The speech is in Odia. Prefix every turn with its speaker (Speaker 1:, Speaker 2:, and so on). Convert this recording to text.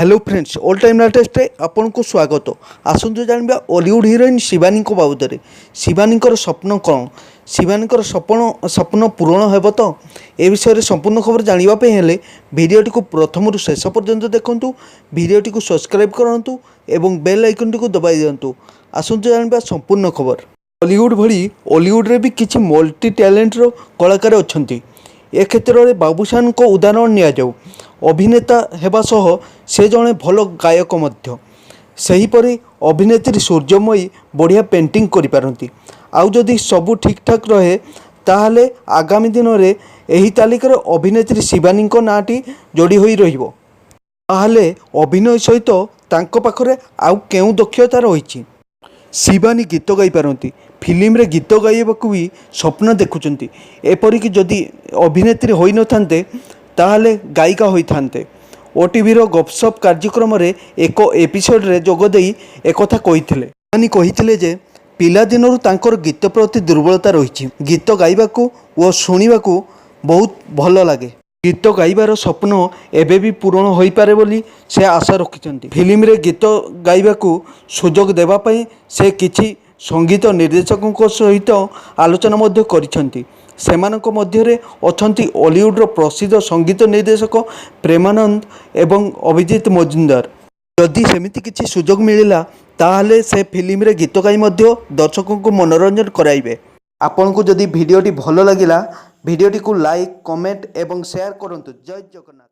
Speaker 1: ହ୍ୟାଲୋ ଫ୍ରେଣ୍ଡସ୍, ଅଲ୍ ଟାଇମ୍ ଲାଟେଷ୍ଟରେ ଆପଣଙ୍କୁ ସ୍ୱାଗତ। ଆସନ୍ତୁ ଜାଣିବା ଓଲିଉଡ଼ ହିରୋଇନ୍ ଶିବାନୀଙ୍କ ବାବଦରେ। ଶିବାନୀଙ୍କର ସ୍ୱପ୍ନ କ'ଣ? ଶିବାନୀଙ୍କର ସ୍ୱପ୍ନ ପୂରଣ ହେବ ତ? ଏ ବିଷୟରେ ସମ୍ପୂର୍ଣ୍ଣ ଖବର ଜାଣିବା ପାଇଁ ହେଲେ ଭିଡ଼ିଓଟିକୁ ପ୍ରଥମରୁ ଶେଷ ପର୍ଯ୍ୟନ୍ତ ଦେଖନ୍ତୁ, ଭିଡ଼ିଓଟିକୁ ସବସ୍କ୍ରାଇବ୍ କରନ୍ତୁ ଏବଂ ବେଲ୍ ଆଇକନ୍ଟିକୁ ଦବାଇ ଦିଅନ୍ତୁ। ଆସନ୍ତୁ ଜାଣିବା ସମ୍ପୂର୍ଣ୍ଣ ଖବର। ବଲିଉଡ଼ ଭଳି ଓଲିଉଡ଼ରେ ବି କିଛି ମଲ୍ଟି ଟ୍ୟାଲେଣ୍ଟର କଳାକାର ଅଛନ୍ତି। ଏ କ୍ଷେତ୍ରରେ ବାବୁସାନଙ୍କ ଉଦାହରଣ ନିଆଯାଉ। ଅଭିନେତା ହେବା ସହ ସେ ଜଣେ ଭଲ ଗାୟକ ମଧ୍ୟ। ସେହିପରି ଅଭିନେତ୍ରୀ ସୂର୍ଯ୍ୟମୟୀ ବଢ଼ିଆ ପେଣ୍ଟିଂ କରିପାରନ୍ତି। ଆଉ ଯଦି ସବୁ ଠିକ୍ଠାକ୍ ରହେ, ତାହେଲେ ଆଗାମୀ ଦିନରେ ଏହି ତାଲିକାରେ ଅଭିନେତ୍ରୀ ଶିବାନୀଙ୍କ ନାଁଟି ଯୋଡ଼ି ହୋଇ ରହିବ। ତାହେଲେ ଅଭିନୟ ସହିତ ତାଙ୍କ ପାଖରେ ଆଉ କେଉଁ ଦକ୍ଷତା ରହିଛି? ଶିବାନୀ ଗୀତ ଗାଇପାରନ୍ତି। ଫିଲ୍ମରେ ଗୀତ ଗାଇବାକୁ ବି ସ୍ୱପ୍ନ ଦେଖୁଛନ୍ତି। ଏପରିକି ଯଦି ଅଭିନେତ୍ରୀ ହୋଇନଥାନ୍ତେ, ତାହେଲେ ଗାୟିକା ହୋଇଥାନ୍ତେ। ଓଟିଭିର ଗପସପ କାର୍ଯ୍ୟକ୍ରମରେ ଏକ ଏପିସୋଡ଼ରେ ଯୋଗଦେଇ ଏକଥା କହିଥିଲେ। ଶିବାନୀ କହିଥିଲେ ଯେ ପିଲାଦିନରୁ ତାଙ୍କର ଗୀତ ପ୍ରତି ଦୁର୍ବଳତା ରହିଛି। ଗୀତ ଗାଇବାକୁ ଓ ଶୁଣିବାକୁ ବହୁତ ଭଲ ଲାଗେ। ଗୀତ ଗାଇବାର ସ୍ୱପ୍ନ ଏବେ ବି ପୂରଣ ହୋଇପାରେ ବୋଲି ସେ ଆଶା ରଖିଛନ୍ତି। ଫିଲ୍ମରେ ଗୀତ ଗାଇବାକୁ ସୁଯୋଗ ଦେବା ପାଇଁ ସେ କିଛି ସଙ୍ଗୀତ ନିର୍ଦ୍ଦେଶକଙ୍କ ସହିତ ଆଲୋଚନା ମଧ୍ୟ କରିଛନ୍ତି। ସେମାନଙ୍କ ମଧ୍ୟରେ ଅଛନ୍ତି ଓଲିଉଡ଼ର ପ୍ରସିଦ୍ଧ ସଙ୍ଗୀତ ନିର୍ଦ୍ଦେଶକ ପ୍ରେମାନନ୍ଦ ଏବଂ ଅଭିଜିତ ମଜୁମଦାର। ଯଦି ସେମିତି କିଛି ସୁଯୋଗ ମିଳିଲା, ତାହେଲେ ସେ ଫିଲ୍ମରେ ଗୀତ ଗାଇ ମଧ୍ୟ ଦର୍ଶକଙ୍କୁ ମନୋରଞ୍ଜନ କରାଇବେ। ଆପଣଙ୍କୁ ଯଦି ଭିଡ଼ିଓଟି ଭଲ ଲାଗିଲା, ଭିଡ଼ିଓଟିକୁ ଲାଇକ୍, କମେଣ୍ଟ ଏବଂ ସେୟାର କରନ୍ତୁ। ଜୟ ଜଗନ୍ନାଥ।